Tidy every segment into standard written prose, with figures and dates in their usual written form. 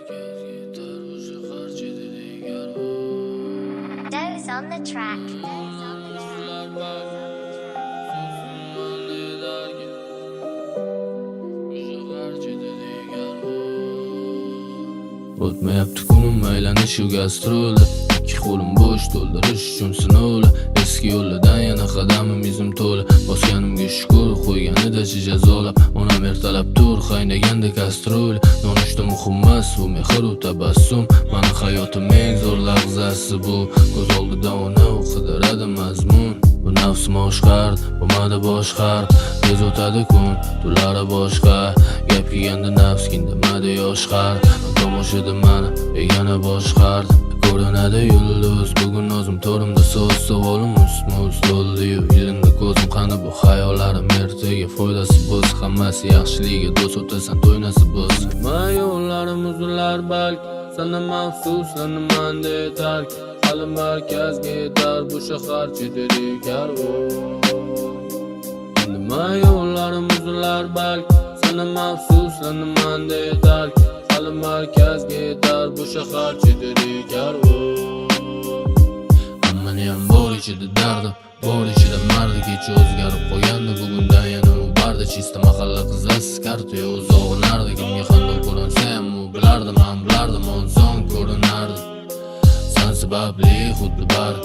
Markazga yetar bu shahar chetida karvon. Doze on the track. Doze on the Ular balki so'zsiz yetarki, bu shahar chetida karvon. O'tmayapti kunim aylanish shu gastrolda. Ikki qo'lim bo'sh, to'ldirish uchun sinovlar. Eski yo'llardan yana qadamim izim to'la. Bosganimga shukur, qo'yganidachi jazolab. Onam ertalab tur, qaynaganda kastrul. Nonushta muhim emas, u mehru tabassum. Mani hayotim eng zo'r lahzasi bu. Ko'z oldida ona, u qidiradi mazmun. Bu nafsim oshqar, bo'lmadi boshqar. Tez o'tadi kun, tunlari boshqa. Gap kelganda nafs indamadi yoshqar. Tomoshada mani begona boshqardi. Ko'rinadi yulduz bugun o'zim to'rimda. So'z savolim ustma-ust bo'ldi-yu, ilindi ko'zim. Qani bu xayollarim ertaga foydasi bo'lsa, hammasi yaxshiligiga do'st, o'tasan to'y nasib bo'lsa. Nima yo'llarim uzilar balki, sanam afsuslanaman yetarki, hali markazga yetar bu shahar chetida karvon. Nima yo'llarim uzilar balki, sanam afsuslanaman yetarki, hali markazga yetar bu shahar chetida karvon. Hammaniyam bor ichida dardi, bor ichida mardi. Kecha o'zgarib qolgandi, bugundan yana u bardi. Чисто mahalla qizasiz, karta yo'q uzog'i nardi. Kimga qandoq ko'rinsa ham, u bilardi, man bilardim, oson ko'rinardi. San sababli xuddi bari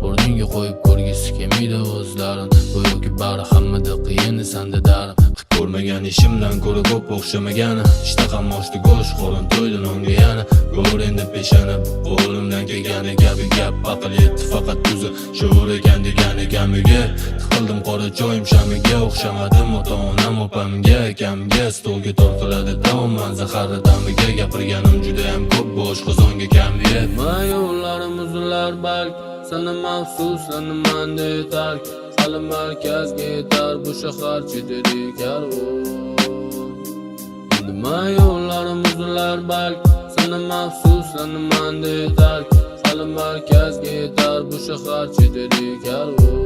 o'rningga qo'yib ko'rgisi kelmaydi o'zlarin. Go'yoki bari hammada qiyin, sanda darim. Qilib ko'rmagan ishimdan ko'ra ko'p o'xshamagani. Ishtaham oshdi go'sht, qorin to'ydi nonga yana. Ko'r endi peshana, bu qo'limdan kelgani kabi gap. Aql yetdi faqat tuzi sho'r ekan degani kamiga. Tiqildim qora choyim shamiga. O'xshamadim ota onam, opamga, akamga. Stolga tortiladi taomman zaharli ta'miga. Gapirganim judayam ko'p, bu oshqozonga kam yeb. Nima yo'llarim uzilar balki, sanam afsuslanaman yetarki, hali markazga yetar bu shahar chetida karvon. Nima yo'llarim uzilar balki, sanam afsuslanaman yetarki, hali markazga yetar bu shahar chetida karvon.